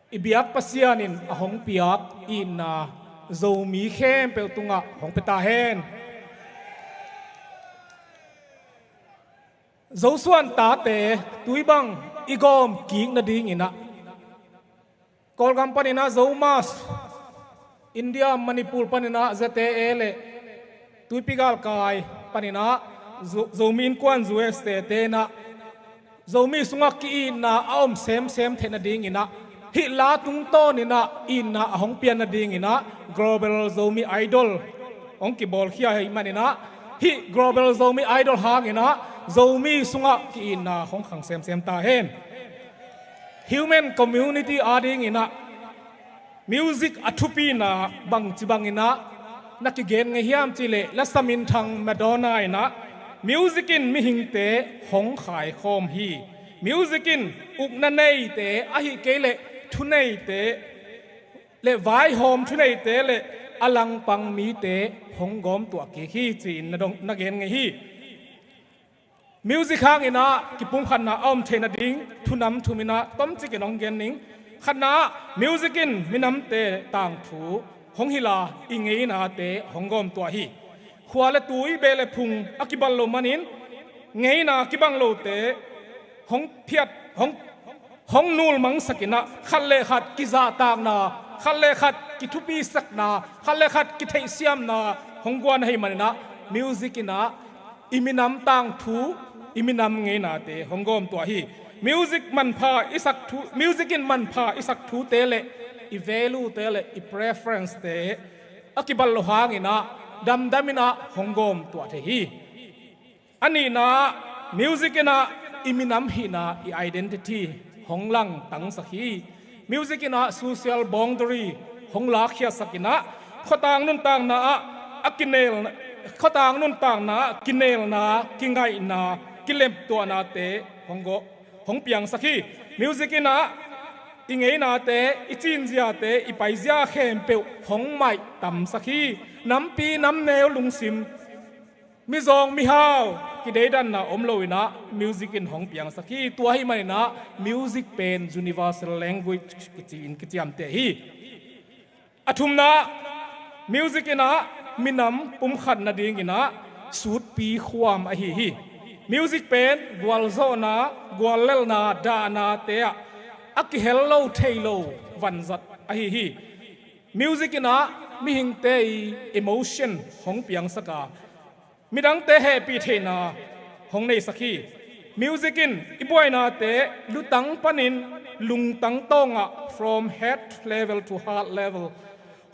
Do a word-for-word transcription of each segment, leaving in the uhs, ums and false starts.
I biak Pasian in a hong piak itna Zomi khempeuh tungah hong pia ta hen. Zosuan tate tui bang i gawm kik nadingin ah, Kawlgam panin ah Zomas, India Manipur panin ah Z A A le tuipi galkai panin ah Zo-, Zomi Innkuan U S A te in ah Zomi sungah ki-itna a om semsem theih nadingin ah, hih la tungtawnin ah itna a hong pian nadingin ah Global Zomi Idol hong kibawlkhia ahih manin ah, hih Global Zomi Idol hangin ah Zomi sungah ki-itna hong khang semsem ta hen. Human community adingin ah music a thupina bangci bangin ah na kigen ngei hiam cih leh, lasa minthang Madonna in ah, music in mihingte hong khaikhawm hi. Music in ukna neite, ahih kei leh thuneite le vaihawm thuneite le a langpang mite hong gawmtuah kik hi, ci-in na dong, na gen ngei hi. Music hangin ah kipumkhatna a om theih nading thu nam thum in ah tomcik in hong gen ning. Khatna ah, music in minamte tangthu hong hilh a, i ngeinate hong gawmtuah hi. Khua le tui, beh le phung a kibang lo manin, ngeina kibang lote hong phiat, hong, hong nulmangsak in ah, khat le khat kizahtakna, khat le khat kithupisakna, khat le khat kitheihsiamna hong guan ahih manin ah, music in ah i minam tangthu, i minam ngeinate hong gawmtuah hi. Music manpha i sak thu, music in manpha i sak thute le i value te le i preference te a kibang lo hangin ah damdam in ah hong gawmtuah thei hi. A nihna ah, music in ah i minam hihna, i identity hong langtangsak hi. Music in ah social boundary hong lakkhiatsak in ah, khuatang nuntakna ah a kinelna, khuatang nuntakna ah kinelna, kingaihna, kilemtuahnate hong gawh, hong piangsak hi. Music in ah i ngeinate, i cinziate, i paizia khempeuh hong maitamsak hi. Nampi namneu lungsim, mizawng mihau kideidanna om lo in ah music in hong piangsak hi. Tua ahih manin ah music pen universal language kici-in kiciamteh hi. A thumna ah, music in ah minam pumkhat nadingin ah sutpi khuam ahi hi. Music pen gualzawhna, guallelhna, dahnate ah a kihel lo thei lo vanzat ahi hi. Music in ah mihingte i emotion hong piangsak a, midangte hehpih theihna hong neisak hi. Music in i buainate lutang panin lungtang tawngah, from head level to heart level,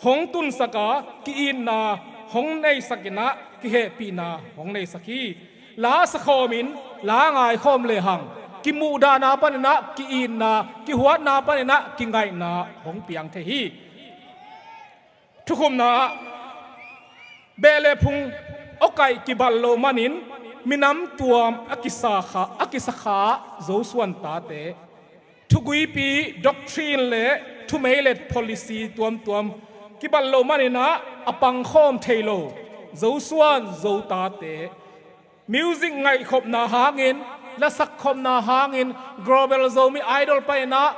hong tunsak a, ki-itna hong neisak in ah kihehpihna hong neisak hi. La sakhawmin, la ngaikhawm lehang, kimuhdahna panin ah ki-itna, kihuatna panin ah kingaihna hong piang thei hi. Thukhupna ah, beh le phung awkaih kibang lo manin minam tuam a kisakha, a kisakha Zosuan tate, thuguipi, doctrine le thumeilet, policy tuamtuam kibang lo manin ah a pangkhawm thei lo Zosuan Zotate, music ngaihkhopna hangin, lasakkhopna hangin, Global Zomi Idol panin ah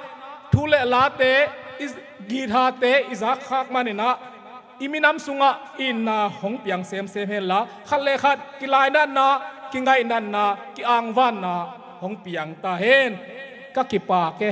thu le late, i, guitar-te i zakkhak manin ah, i minam sungah itna hong piang semsem henla, khat le khat kilainatna, kingaihnatna, ki-angvanna hong piang ta hen. Ka kipak e.